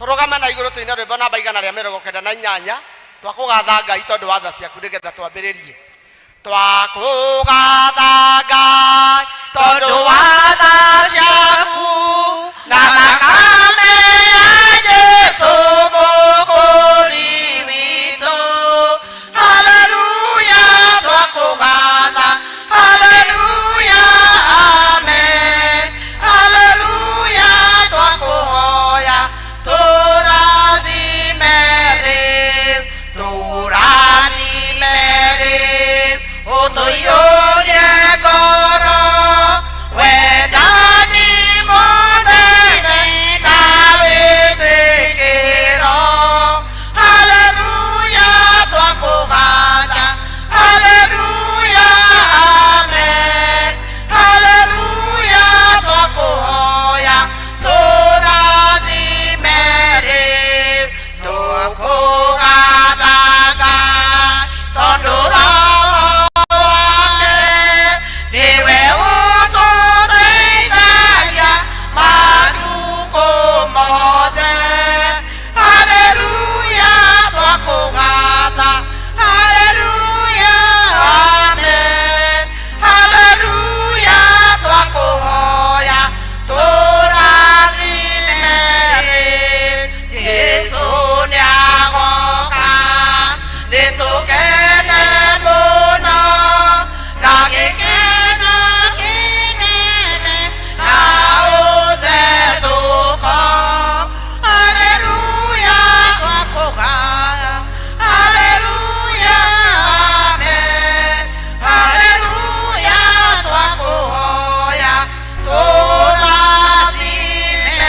Tũrũgame na igũrũ tũine rwĩmbo namba 198, twakũgatha Ngai tondũ wa tha ciaku, nĩgetha twambĩrĩrie. Twakũgatha Ngai tondũ wa tha ciaku na thakame ya Jesu mũkũri witũ. Haleluya, twakũgatha. Haleluya, amen. Haleluya, twakũhoya tũrathime rĩu, tũrathime rĩu, ũtũiyũrie ngoro wendani mũnene na wĩtĩkĩro. Haleluya, twakũgatha. Haleluya, amen. Haleluya, twakũhoya tũrathime rĩu. Tũkũgatha Ngai tondũ Roho wake nĩwe ũtũteithagia matukũ mothe. Haleluya, twakũgatha. Haleluya, amen. Haleluya, twakũhoya tũrathime rĩu. Jesu nĩagoka, nĩtũkene mũno na gĩkeno kĩnene na ũthethũko. Haleluya, twakũgatha. Haleluya, amen. Haleluya, twakũhoya tũrathime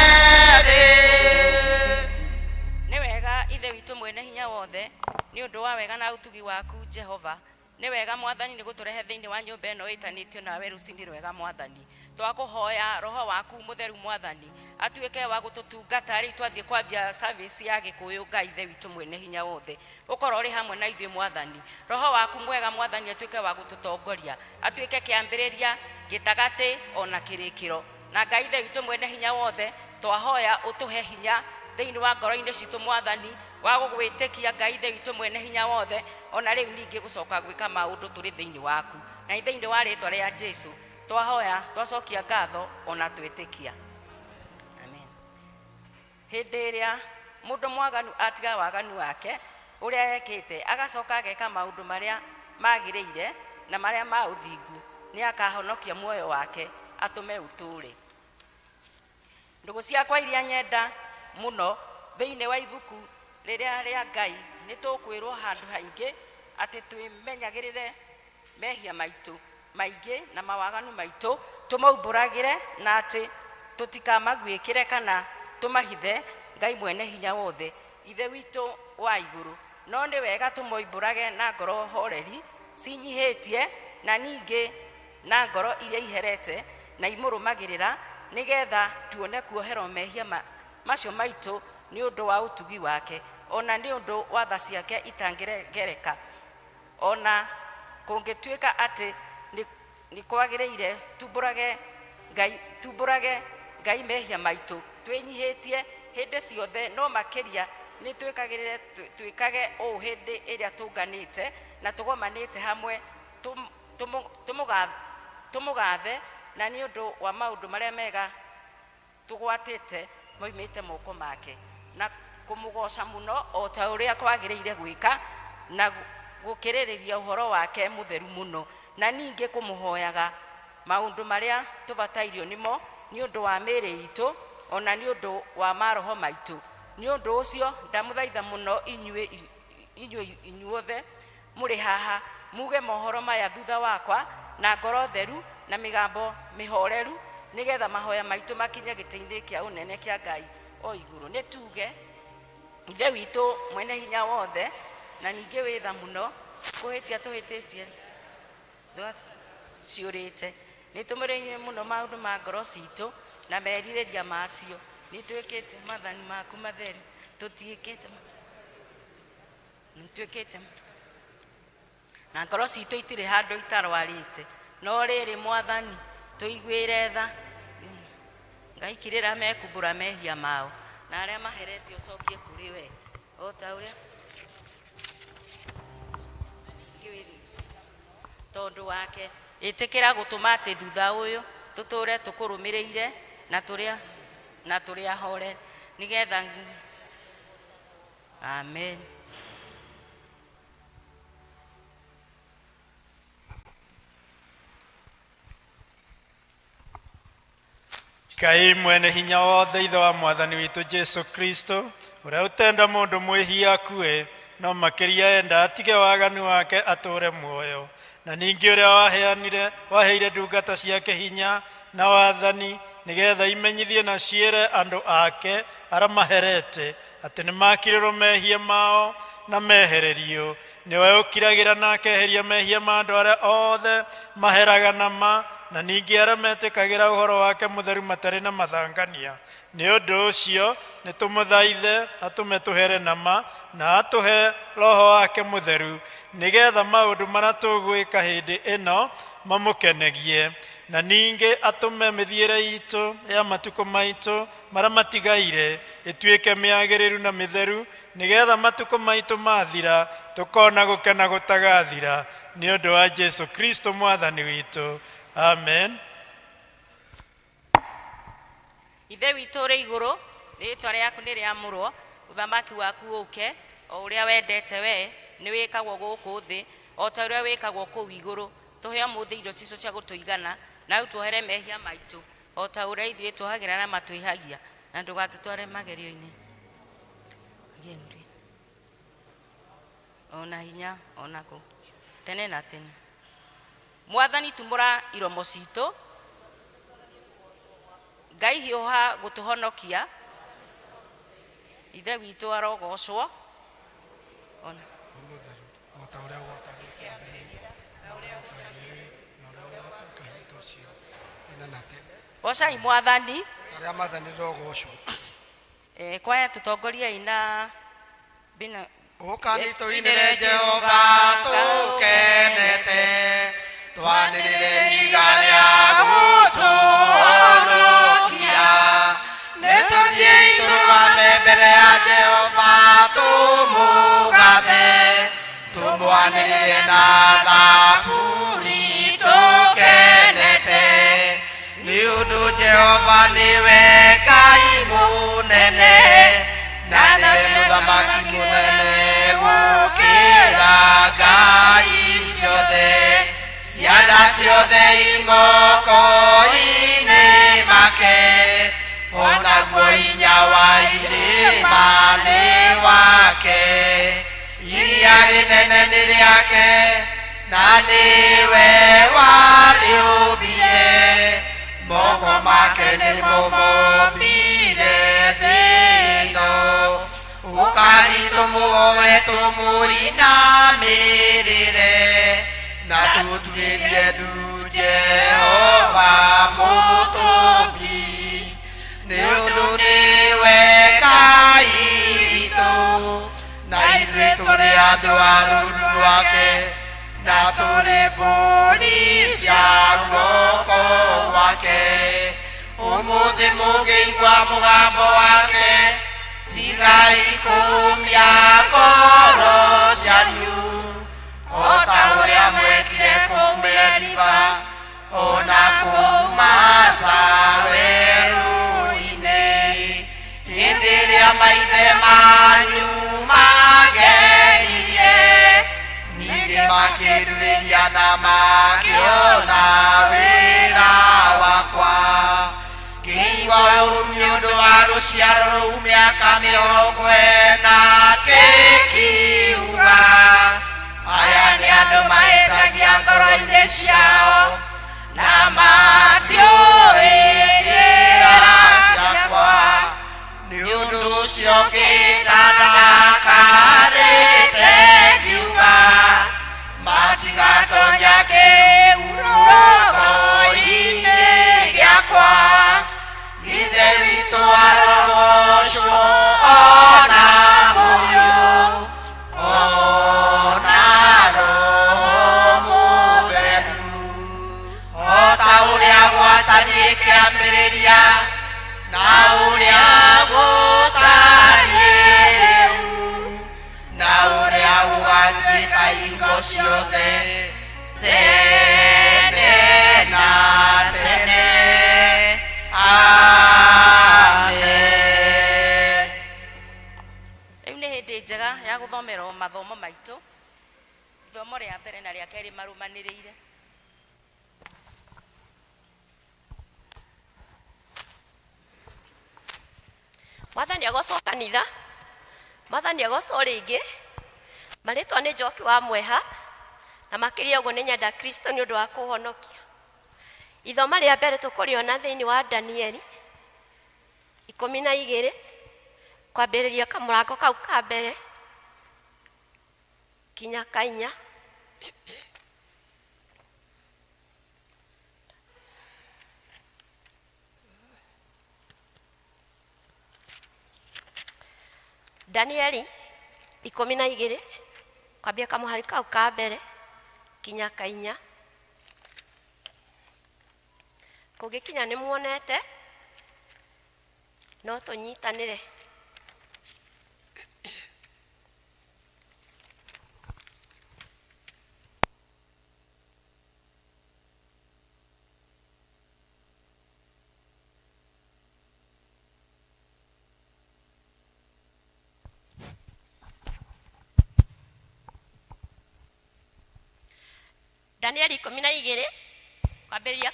rĩu. Nĩ wega, Ithe witũ mwene hinya wothe, nĩ ũndũ wa wega na ũtugi waku, Jehova. Nĩ wega, Mwathani, nĩ gũtũrehe thĩinĩ wa nyũmba ĩno ĩtanĩtio nawe rũcinĩ rwega, Mwathani. Twakũhoya Roho waku Mũtheru, Mwathani, atuĩke wa gũtũtungata rĩu twathiĩ kwambia service ya Gĩkũyũ. Ngai Ithe witũ mwene hinya wothe, ũkorwo ũrĩ hamwe na ithuĩ, Mwathani. Roho waku mwega, Mwathani, atuĩke wa gũtũtongoria, atuĩke kĩambĩrĩria, gĩtagatĩ ona kĩrĩkĩro. Na Ngai Ithe witũ mwene hinya wothe, twahoya ũtũhe hinya thĩinĩ wa ngoro-inĩ citũ, Mwathani, wa gũgwĩtĩkia, Ngai Ithe witũ mwene hinya wothe, ona rĩu ningĩ gũcoka gwĩka maũndũ tũrĩ thĩinĩ waku. Na thĩinĩ wa rĩtwa rĩa Jesu twahoya, twacokia ngatho ona twĩtĩkia, amen. Hĩndĩ ĩrĩa mũndũ mwaganu atiga waganu wake ũrĩa ekĩte, agacoka ageka maũndũ marĩa magĩrĩire na marĩa ma ũthingu, nĩakahonokia muoyo wake atũme ũtũũre. Ndũgũ ciakwa iria nyenda mũno, thĩinĩ wa ibuku rĩrĩa rĩa Ngai nĩtũkwĩrwo handũ haingĩ atĩ twĩmenyagĩrĩre mehia maitũ maingĩ na mawaganu maitũ, tũmaumbũragĩre, na atĩ tũtikamaguĩkĩre kana tũmahithe Ngai mwene hinya wothe, Ithe witũ wa igũrũ. No nĩ wega tũmoimbũrage na ngoro horeri cinyihĩtie, na ningĩ na ngoro iria iherete na imũrũmagĩrĩra, nĩ getha tuone kuoherwo mehia macio maitũ nĩ ũndũ wa ũtugi wake, o na nĩ ũndũ wa tha ciake itangĩgereka. O na kũngĩtuĩka atĩ nĩ kwagĩrĩire tumbũrage Ngai, tumbũrage Ngai mehia maitũ twĩnyihĩtie hĩndĩ ciothe, no makĩria nĩ twĩkagĩrĩre twĩkage ũũ hĩndĩ ĩrĩa tũnganĩte na tũgomanĩte hamwe tũmũgathe na nĩ ũndũ wa maũndũ marĩa mega tũgwatĩte moimĩte moko make, na kũmũgooca mũno o ta ũrĩa kwagĩrĩire gwĩka, na gũkĩrĩrĩria ũhoro wake mũtheru mũno, na ningĩ kũmũhoyaga maũndũ marĩa tũbatairio nĩmo nĩ ũndũ wa mĩĩrĩ iitũ, o na nĩ ũndũ wa maroho maitũ. Nĩ ũndũ ũcio ndamũthaitha mũno inyuĩ inyuĩ inyuothe mũrĩ haha, muuge mohoro maya thutha wakwa na ngoro theru na mĩgambo mĩhoreru, nĩgetha mahoya maitũ makinye gĩtĩ-inĩ kĩa ũnene kĩa Ngai o igũrũ. Nĩ tuuge, Ithe witũ mwene hinya wothe, na ningĩ wĩ tha mũno, kũhĩtia tũhĩtĩtie ciũrĩte. Nĩ tũmũrĩire mũno maũndũ ma ngoro citũ na merirĩria macio. Nĩ twĩkĩte maathani maku matheru, tũtiĩkĩte nĩtuĩkĩte na ngoro citũ itirĩ handũ itarwarĩte. No rĩrĩ, Mwathani, tũiguĩre tha. Ngai kirĩra mekumbũra mehia mao. Na arĩa maheretio ũcokie kũrĩ we o ta ũrĩa tondũ wake. Ĩtĩkĩra gũtũma atĩ thutha ũyũ tũtũre tũkũrũmĩrĩire na tũrĩa na tũrĩ ahore nĩgetha. Amen. Ngai mwene hinya wothe, Ithe wa Mwathani witũ Jesu Kristo, ũrĩa ũtenda mũndũ mwĩhia akue, no makĩria enda atige waganu wake atũũre muoyo, na ningĩ ũrĩa waheanire waheire ndungata ciake hinya na wathani nĩgetha imenyithie na ciĩre andũ ake arĩa maherete atĩ nĩmakirĩrwo mehia mao na mehererio, nĩwe ũkiragĩra na akeheria mehia ma andũ arĩa othe maheraga na ma, na ningĩ arĩa metĩkagĩra ũhoro wake mũtheru matarĩ na mathangania. Nĩ ũndũ ũcio nĩ tũmũthaithe atũme tũhere na ma na atũhe Roho wake mũtheru, nĩgetha maũndũ marĩa tũgwĩka hĩndĩ ĩno mamũkenegie, na ningĩ atũme mĩthiĩre itũ ya matukũ maitũ marĩa matigaire ĩtuĩke mĩagĩrĩru na mĩtheru, nĩgetha matukũ maitũ mathira tũkona gũkena gũtagathira, nĩ ũndũ wa Jesu Kristo Mwathani witũ. Amen. Ithe witũ ũrĩ igũrũ, rĩĩtwa rĩaku nĩ rĩamũrwo, ũthamaki waku ũũke, o ũrĩa wendete we nĩ wĩkagwo gũkũ thĩ o ta ũrĩa wĩkagwo kũu igũrũ. Tũhe ũmũthĩ irio citũ cia gũtũigana, na ũtuohere mehia maitũ o ta ũrĩa ithuĩ tuohagĩra arĩa matwĩhagia, na ndũgatũtware magerio-inĩ, ona hinya ona kũ tene na tene. Mwathani, tumũra iromo citũ. Ngai, hiũha gũtũhonokia. Ithe witũ arogocwo ona Mũtheru, o ta ũrĩa gwatariĩ kĩambĩrĩria, na ũrĩa gũtariĩ rĩu, na ũrĩa gũgatuĩka hingo ciothe, tene na tene. Gocai Mwathani. Ta ũrĩa Mwathani rogocwo. Kwaya, tũtongoriei na bina. Ũkani tũinĩre Jehova tũkenete, twanĩrĩre iga rĩa gũtũhonokia. Nĩ tũthiĩi tũrũgame mbere ya Jehova tũmũgathe, tũmwanĩrĩre na thaburi tũkenete, nĩ ũndũ Jehova nĩwe Ngai mũnene, na nĩwe mũthamaki mũnene gũkĩra ngai ciothe. Cianda ciothe imoko-inĩ make, onaguo hinya wa irĩma nĩ wake. Iria rĩnene nĩ rĩake, na nĩwe warĩũmbire. Moko make nĩmo mombire thĩ ĩno. Ũkani tũmuoe tũmũinamĩrĩre, na tũturĩrie ndu Jehova mũtũmbi, nĩ ũndũ nĩwe Ngai witũ, na ithuĩ tũrĩ andũ a rũũru rwake, na tũrĩ mbũri cia guoko gwake. Ũmũthĩ mũngĩigua mũgambo wake, tigai kũmia ngoro cianyu o ta ũrĩa mwekire kũu Meriba, ona kũu Masa werũ-inĩ, hĩndĩ ĩrĩa maithe manyu mageririe, ningĩ makĩndurĩria na makĩona wĩra wakwa. Ngĩigua ũũru nĩ ũndũ wa rũciaro rũu mĩaka 40, ngĩkiuga, aya nĩ andũ mahĩtagia ngoro-inĩ ciao, na matiũĩ njĩra ciakwa. Nĩ ũndũ ũcio ngĩĩta ndakarĩte ngiuga, matigatonya kĩhurũko-inĩ gĩakwa. Ithe witũ arogocwo ona Mũriũ. Hingo ciothe tene na tene. Amen. Rĩu nĩ hĩndĩ njega ya gũthomerwo mathomo maitũ, ithomo rĩa mbere na rĩa kerĩ marũmanĩrĩire. Mwathani agocwo kanitha, Mwathani agocwo rĩngĩ. Marĩtwa nĩ Njoki wa Mweha, na makĩria ũguo nĩ nyenda Kristo nĩ ũndũ wa kũhonokia. Ithoma rĩa mbere tũkũrĩona thĩinĩ wa Danieli 12, kwambĩrĩria kamũrango kau ka mbere kinya kainya. Danieli 12, kwambia kamũhari kau ka mbere kinya kainya. Kũngĩkinya nĩ muonete, no tũnyitanĩre. Danieli 12, kwambĩrĩria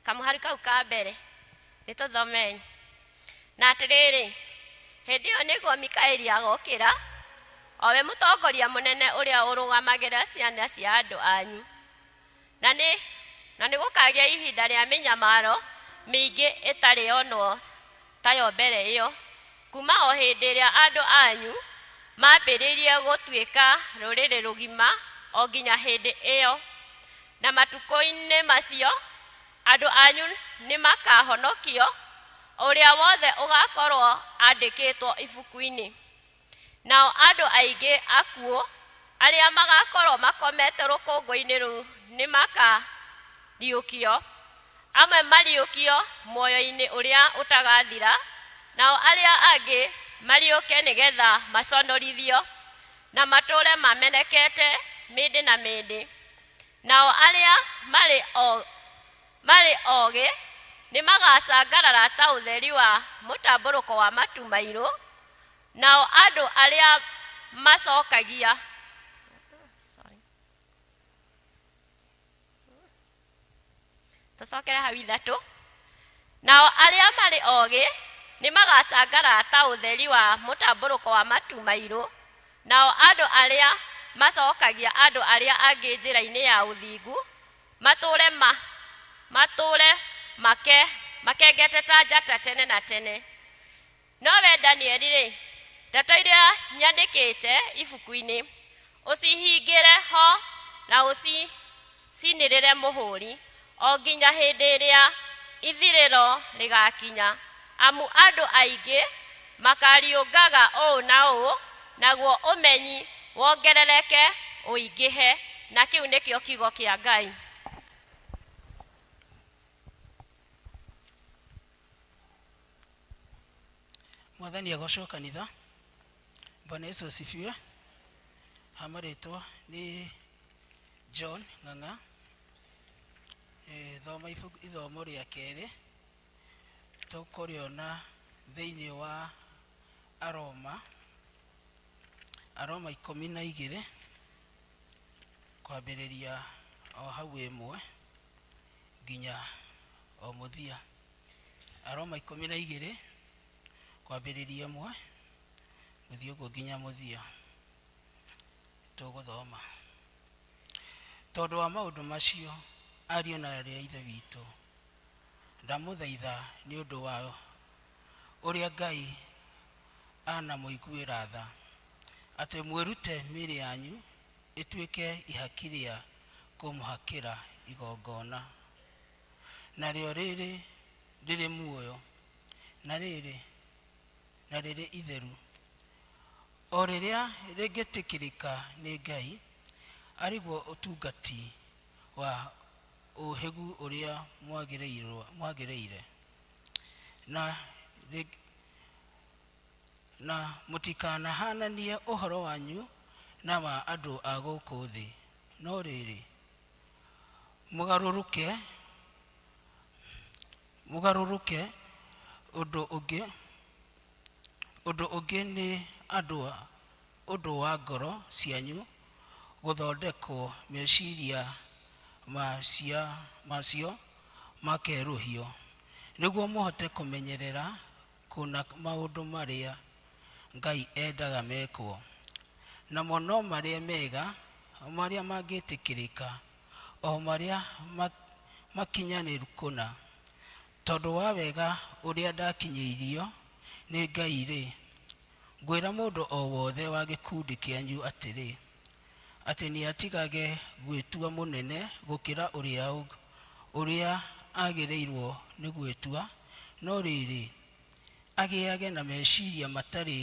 kamũhari kau ka mbere, nĩ tũthomei. Na atĩrĩrĩ, hĩndĩ ĩyo nĩguo Mikaeli agokĩra, o we mũtongoria mũnene ũrĩa ũrũgamagĩrĩra ciana cia andũ anyu. Na nĩ gũkagĩa ihinda rĩa mĩnyamaro mĩingĩ ĩtarĩ yonwo tayo mbere ĩyo, kuma o hĩndĩ ĩrĩa andũ anyu mambĩrĩirie gũtuĩka rũrĩrĩ rũgima o nginya hĩndĩ ĩyo. Na matukũ-inĩ macio andũ anyu nĩ makahonokio, ũrĩa wothe ũgakorwo andĩkĩtwo ibuku-inĩ. Nao andũ aingĩ akuũ arĩa magakorwo makomete rũkũngũ-inĩ rũu nĩ makariũkio, amwe mariũkio muoyo-inĩ ũrĩa ũtagathira, nao arĩa angĩ mariũke nĩgetha maconorithio na matũũre mamenekete mĩndĩ na mĩndĩ. Nao arĩa marĩ ogĩ nĩ magacangarara ta ũtheri wa mũtambũrũko wa matu mairũ, nao andũ arĩa macokagia. Sorry. Tũcokere hau ithatũ. Nao arĩa marĩ ogĩ nĩ magacangarara ta ũtheri wa mũtambũrũko wa matu mairũ, nao andũ arĩa macokagia andũ arĩa angĩ njĩra-inĩ ya ũthingu matũũre ma matũũre make makengete ta njata tene na tene. No we Danieli-rĩ, ndeto iria nyandĩkĩte ibuku-inĩ ũcihingĩre ho na ũcicinĩrĩre mũhũri o nginya hĩndĩ ĩrĩa ithirĩro rĩgakinya. Amu andũ aingĩ makariũngaga ũũ na ũũ, naguo ũmenyi wongerereke ũingĩhe. Na kĩu nĩkĩo kiugo kĩa Ngai. Mwathani agocwo kanitha. Bwana Yesu asifiwe. Ha marĩtwa nĩ John Ng'ang'a. Thoma ibuku ithomo rĩa kerĩ tũkũrĩona thĩinĩ wa Aroma, Aroma 12, kwambĩrĩria o hau 1 nginya o mũthia. Aroma 12, kwambĩrĩria 1 gũthiĩ ũguo nginya mũthia. Tũgũthoma. Tondũ wa maũndũ macio, ariũ na aarĩ a Ithe witũ, ndamũthaitha nĩ ũndũ wa ũrĩa Ngai anamũiguĩra tha, atĩ mwĩrute mĩĩrĩ yanyu ĩtuĩke ihaki rĩa kũmũhakĩra igongona, narĩo rĩrĩ rĩrĩ muoyo, na rĩrĩ na rĩrĩ itheru, o rĩrĩa rĩngĩtĩkĩrĩka nĩ Ngai, arĩguo ũtungati wa ũhĩgu ũrĩa mwagĩrĩire. Na, na mũtikanahananie ũhoro wanyu na wa andũ a gũkũ thĩ. No rĩrĩ, mũgarũrũke, mũgarũrũke ũndũ ũngĩ, ũndũ ũngĩ nĩ andũ ũndũ wa ngoro cianyu gũthondekwo meciria macio makerũhio, nĩguo mũhote kũmenyerera kũna maũndũ marĩa Ngai endaga mekwo, namo no marĩa mega, marĩa mangĩtĩkĩrĩka, o marĩa makinyanĩru kũna. Tondũ wa wega ũrĩa ndakinyĩirio nĩ Ngai-rĩ, ngwĩra mũndũ o wothe wa gĩkundi kĩanyu atĩrĩ, atĩ nĩatigage gwĩtua mũnene gũkĩra ũrĩa ũrĩa agĩrĩirwo nĩ gwĩtua, no rĩrĩ, agĩage na meciria matarĩ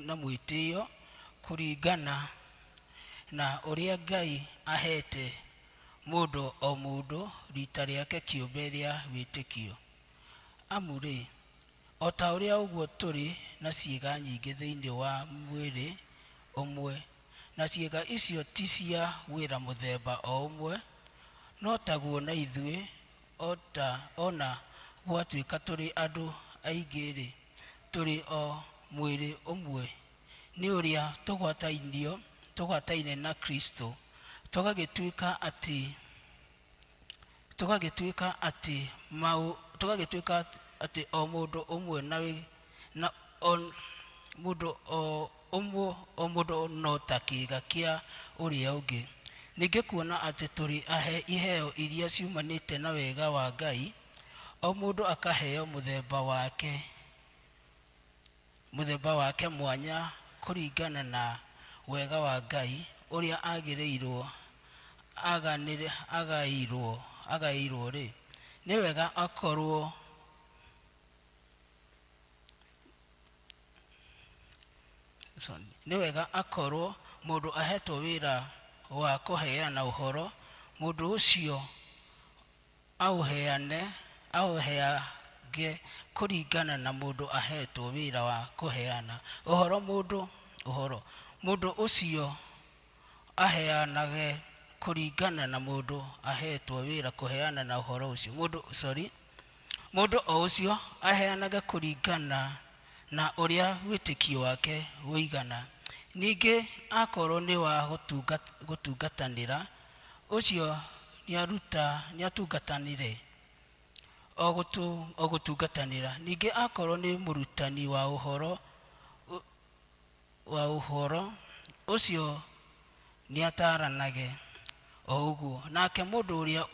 na mwĩtĩo kũringana na ũrĩa Ngai aheete mũndũ o mũndũ riita rĩake kĩũmbe rĩa wĩtĩkio. Amu-rĩ, o ta ũrĩa ũguo tũrĩ na ciĩga nyingĩ thĩinĩ wa mwĩrĩ ũmwe, na ciĩga icio ti cia wĩra mũthemba o ũmwe, no taguo na ithuĩ, o ta o na gwatuĩka tũrĩ andũ aingĩ-rĩ, tũrĩ o mwĩrĩ ũmwe, nĩ ũrĩa tũgwatainio, tũgwataine na Kristo, tũgagĩtuĩka atĩ tũgagĩtuĩka atĩ mau, tũgagĩtuĩka atĩ o mũndũ ũmwe na, na o mũndũ o ũmwe o mũndũ no ta kĩĩga kĩa ũrĩa ũngĩ. Ningĩ kuona atĩ tũrĩ ahe iheo iria ciumanĩte na wega wa Ngai, o mũndũ akaheo mũthemba wake mũthemba wake mwanya kũringana na wega wa Ngai ũrĩa agĩrĩirwo agaĩirwo agaĩirwo-rĩ, nĩ wega akorwo sorry, nĩ wega akorwo mũndũ ahetwo wĩra wa kũheana ũhoro, mũndũ ũcio aũheane aũheage kũringana na mũndũ ahetwo wĩra wa kũheana ũhoro mũndũ ũhoro mũndũ ũcio aheanage kũringana na mũndũ ahetwo wĩra kũheana na ũhoro ũcio mũndũ sorry mũndũ o ũcio aheanage kũringana na ũrĩa wĩtĩkio wake ũigana. Ningĩ akorwo nĩ wa gũtungatanĩra, ũcio nĩatungatanĩre o gũtungatanĩra. Ningĩ akorwo nĩ mũrutani wa ũhoro wa ũhoro, ũcio nĩataranage o ũguo. Nake mũndũ ũrĩa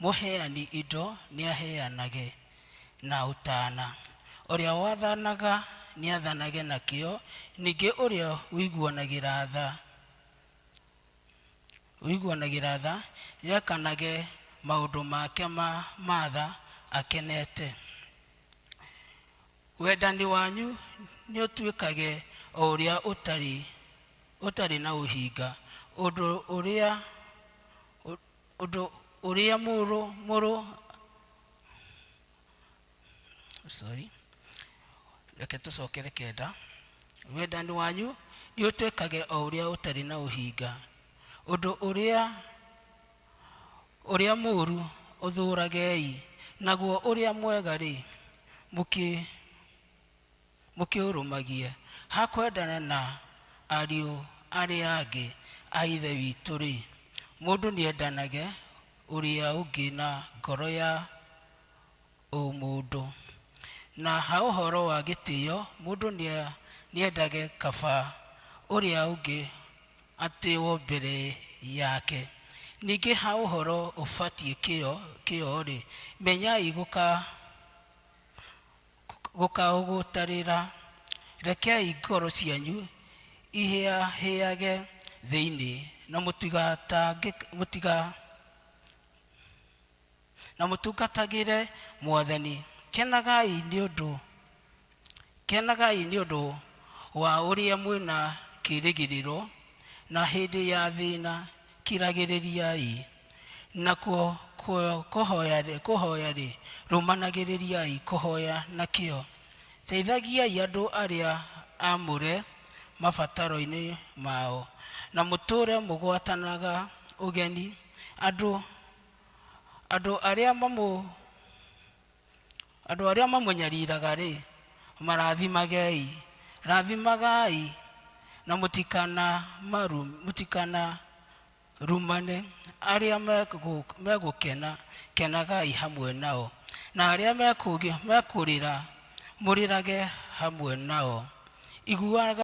mũheani indo nĩaheanage na ũtana. Ũrĩa wathanaga nĩathanage na kĩyo, ningĩ ũrĩa ũiguanagĩra tha ũiguanagĩra tha nĩekanage maũndũ make ma matha akenete. Wendani wanyu nĩũtuĩkage o ũrĩa ũtarĩ ũtarĩ na ũhinga, ũndũ ũrĩa ũndũ ũrĩa mũrũ mũrũ sorry reke tũcokere kenda. Wendani wanyu nĩũtuĩkage o ũrĩa ũtarĩ na ũhinga, ũndũ ũrĩa ũrĩa mũũru ũthũũragei, naguo ũrĩa mwega-rĩ, mũkĩ mũkĩũrũmagie. Ha kwendana na ariũ arĩa angĩ a Ithe witũ-rĩ, mũndũ nĩendanage ũrĩa ũngĩ na ngoro ya ũmũndũ. Na ha ũhoro wa gĩtĩo, mũndũ nĩendage kaba ũrĩa ũngĩ atĩwo mbere yake. Ningĩ ha ũhoro ũbatiĩ kĩyo kĩyo-rĩ, menyai gũka gũkaũgũtarĩra. Rekei ngoro cianyu ihĩahĩage thĩinĩ, na mũtiga na mũtungatagĩre Mwathani. Kenagai nĩ ũndũ kenagai nĩ ũndũ wa ũrĩa mwĩna kĩĩrĩgĩrĩro, na hĩndĩ ya thĩna kiragĩrĩriai. Nakuo kũhoya-rĩ, rũmanagĩrĩriai kũhoya na kĩyo. Teithagiai andũ arĩa aamũre mabataro-inĩ mao, na mũtũũre mũgwatanaga ũgeni andũ andũ arĩa mamũ andũ arĩa mamũnyariraga-rĩ, marathimagei, rathimagai na mũtikanarumane. Arĩa megũkena, kenagai hamwe nao, na arĩa mekũrĩra, mũrĩrage hamwe nao. Iguaga.